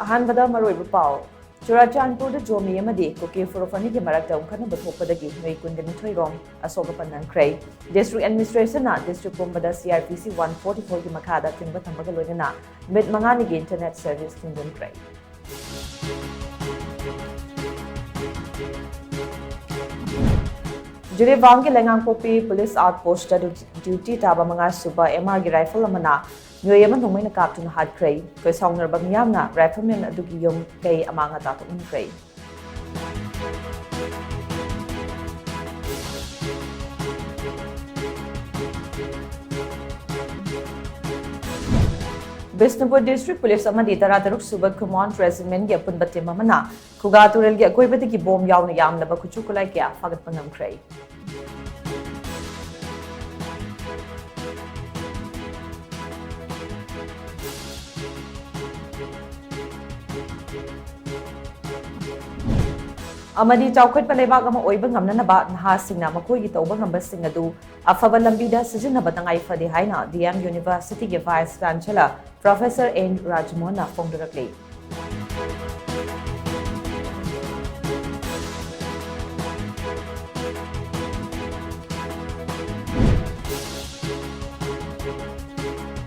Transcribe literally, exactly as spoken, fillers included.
ꯑꯍꯥꯟꯕꯗ ꯃꯔꯨꯑꯣꯏꯕ ꯄꯥꯎ꯫ ꯆꯨꯔꯥꯆꯥꯟꯄꯨꯔꯗ ꯖꯣꯃꯤ ꯑꯃꯗꯤ ꯀꯨꯀꯤ ꯐꯨꯔꯨꯞ ꯑꯅꯤꯒꯤ ꯃꯔꯛꯇ ꯎꯪꯈꯠꯅꯕ ꯊꯣꯛꯄꯗꯒꯤ ꯃꯤꯑꯣꯏ ꯀꯨꯟꯒ ꯅꯤꯊꯣꯏ ꯔꯣꯝ ꯑꯁꯣꯛ ꯑꯄꯟ ꯅꯪꯈ꯭ꯔꯦ꯫ District Administration ꯅ district ꯄꯨꯝꯕꯗ C R P C one forty four ꯒꯤ ꯃꯈꯥꯗ ꯊꯤꯡꯕ ꯊꯝꯕꯒ ꯂꯣꯏꯅꯅ ꯅꯨꯃꯤꯠ ꯃꯉꯥꯅꯤꯒꯤ internet service ꯊꯤꯡꯖꯤꯟꯈ꯭ꯔꯦ꯫ ꯖꯤꯔꯤꯕꯥꯝꯒꯤ ꯂꯩꯉꯥꯡꯄꯣꯛꯄꯤ police outpost ꯇ duty ꯇꯥꯕ ꯃꯉꯥ ꯁꯨꯕ M R ꯒꯤ rifle ꯑꯃꯅ ꯃꯤꯑꯣꯏ ꯑꯃ ꯅꯣꯡꯃꯩꯅ ꯀꯥꯞꯇꯨꯅ ꯍꯥꯠꯈ꯭ꯔꯦ꯫ ꯑꯩꯈꯣꯏ ꯁꯥꯎꯅꯔꯕ ꯃꯤꯌꯥꯝꯅ rifleman ꯑꯗꯨꯒꯤ ꯌꯨꯝ ꯀꯩ ꯑꯃꯥꯡ ꯑꯇꯥ ꯊꯣꯛꯍꯟꯈ꯭ꯔꯦ꯫ ꯕꯤꯁꯅꯨꯄꯨꯔ District Police ꯑꯃꯗꯤ ꯇꯔꯥꯇꯔꯨꯛ ꯁꯨꯕ Command Regiment ꯒꯤ ꯑꯄꯨꯟꯕ team ꯑꯃꯅ ꯈꯨꯒꯥ ꯇꯨꯔꯦꯜꯒꯤ ꯑꯀꯣꯏꯕꯗꯒꯤ ꯕꯣꯝ ꯌꯥꯎꯅ ꯌꯥꯝꯂꯕ ꯈꯨꯠꯁꯨ ꯈꯨꯠꯂꯥꯏ ꯀꯌꯥ ꯐꯥꯒꯠꯄ ꯉꯝꯈ꯭ꯔꯦ꯫ ꯑꯃꯗꯤ ꯆꯥꯎꯈꯠꯄ ꯂꯩꯕꯥꯛ ꯑꯃ ꯑꯣꯏꯕ ꯉꯝꯅꯅꯕ ꯅꯍꯥꯁꯤꯡꯅ ꯃꯈꯣꯏꯒꯤ ꯇꯧꯕ ꯉꯝꯕꯁꯤꯡ ꯑꯗꯨ ꯑꯐꯕ ꯂꯝꯕꯤꯗ ꯁꯤꯖꯤꯟꯅꯕ ꯇꯉꯥꯏ ꯐꯗꯦ ꯍꯥꯏꯅ D M University ꯒꯤ Vice Chancellor Professor N ꯔꯥꯖꯃꯣꯍꯟꯅ ꯐꯣꯡꯗꯣꯔꯛꯂꯤ꯫